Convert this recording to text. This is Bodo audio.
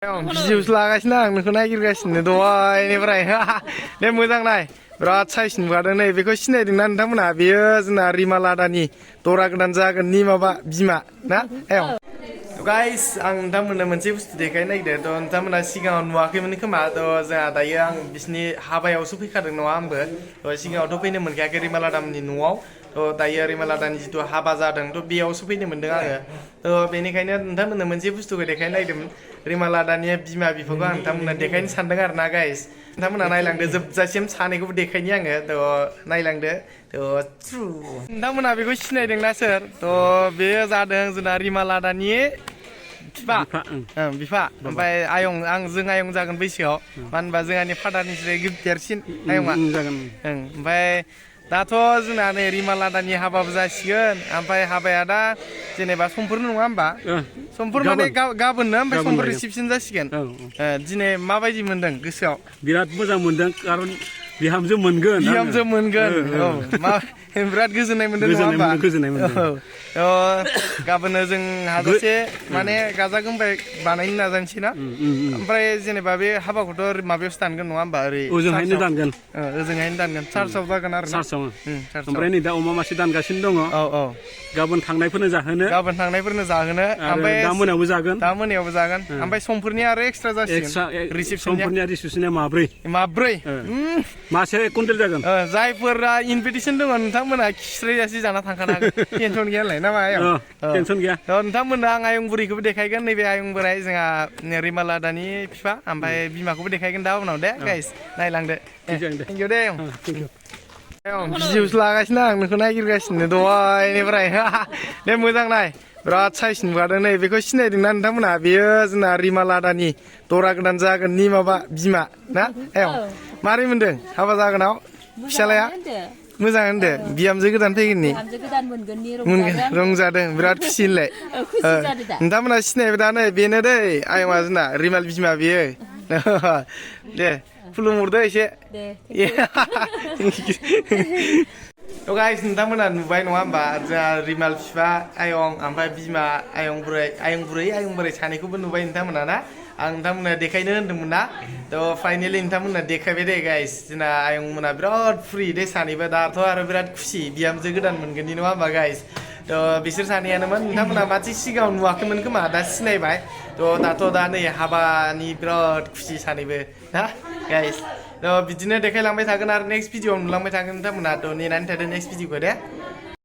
भिडिअस लागासिनो आं नोंखौ नागिरगासिनो दहायनिफ्राय दे मोजां नाय बिराद साइज नुगारदों नै बेखौ सिनायदोंना नोंथांमोना बेयो जोंना रिमाल आदानि दरा गोदान जागोननि माबा बिमा ना गाइस आं नोंथांमोननो मोनसे बुस्थु देखायनो नागिरदों थ' नोंथांमोना सिगाङाव नुवाखैमोन खोमा थ' जोंहा दायो आं बिसिनि हाबायावसो फैखादों नङा आंबो थ' सिगाङावथ' फैनो मोनखायाखै रिमाल आदामोननि न'आव थ' दायो रिमाल आदानि जिथु हाबा जादों थ' बेयावसो फैनो मोनदों आङो थ' बेनिखायनो नोंथांमोननो मोनसे बुस्थुखौ देखायनो नागिरदोंमोन रिमाल आदानि बिमा बिफाखौ आं नोंथांमोननो देखायनो सानदों आरो ना गाइस नोंथांमोना नायलांदो जोबजासिम सानैखौबो देखायनि आङो थ' नायलांदो थ' नोंथांमोना बेखौ सिनायदोंना सोर थ' बेयो जादों जोंना रिमाल आदानि बिफा ओमफ्राय आयं जों आयं जागोन बैसोआव मानो होनबा जोंहानि फादारनिफ्राय देरसिन आयंआ ओमफ्राय दाथ' जोंना नै रिमाल आदानि हाबाबो जासिगोन ओमफ्राय हाबाया दा जेनेबा समफोर नङा होमबा समफोर माने गाबोननो ओमफ्राय समफोर रिसिपसन जासिगोन दिनै माबायदि मोनदों गोसोआव बिराद मोजां मोनदों खारन बिहामजो मोनगोन औ बिराद गोजोननाय मोनदों नङा होमबा गोजोननाय मोनदों गाबोननो जों हाजासे माने गाजा गोमजायै बानायनो नाजानोसै ना ओमफ्राय जेनेबा बे हाबाखौथ' माबायावसो दानगोन नङा होमबा ओरै ओजोंहायनो दानगोन चार्चआव जागोन आरो ओमफ्राय नै दा अमा मासे दानगासिनो दङ गाबोन थांनायफोरनो जाहोनो ओमफ्राय दा मोनायावबो जागोन ओमफ्राय समफोरनि आरो एक्सट्रा जासिगोन रिसिपसननिया माब्रै मासे कुइन्टेल जागोन जायफोरा इनभिटेसन दङ नोंथांमोना खिस्रायजासे जाना थांखानो हागोन टेनसन गैयालाय ना मा टेनसन गैया नोंथांमोननो आं आयं बुरैखौबो देखायगोन नैबे आयं बोराय जोंहा रिमाल आदानि बिफा ओमफ्राय बिमाखौबो देखायगोन दा उनाव दे गाइस नायलांदो थेंकिउ दे भिडिअस लागासिनो आं नोंखौ नागिरगासिनो दहायनिफ्राय दे मोजां नाय बिराद साइज नुगारदों नै बेखौ सिनायदोंना नोंथांमोना बेयो जोंना रिमाल आदानि दरा गोदान जागोननि माबा बिमा ना मारै मोनदों हाबा जागोनाव फिसालाया मोजां होनदो बिहामजो गोदान फैगोननि रंजादों बिराद खुसि होनलाय नोंथांमोना सिनायबाय दा नै बेनो दै आयंआ जोंना रिमाल बिमा बेयो दे खुलुमहरदो एसे थ' गाइस नोंथांमोना नुबाय नङा होमबा जोंहा रिमाल बिफा आयं ओमफ्राय बिमा आयं बोराय सानैखौबो नुबाय नोंथांमोना ना आं नोंथांमोना देखायनो होन्दोंमोन ना थ' फाइनेलि नोंथांमोना देखायबाय दे गाइस जोंना आयंमोना बिराद फ्रि दे सानैबो दाथ' आरो बिराद खुसि बिहामजो गोदान मोनगोननि नङा होमबा गाइस थ' बिसोर सानैयानोमोन नोंथांमोना मानसि सिगाङाव नुवाखैमोन खोमा दा सिनायबाय थ' दाथ' दा नै हाबानि बिराद खुसि सानैबो ना गाइस थ' बिदिनो देखायलांबाय थागोन आरो नेक्स्ट भिडिअ नुलांबाय थागोन नोंथांमोना थ' नेनानै थादो नेक्स्ट भिडिअखौ दे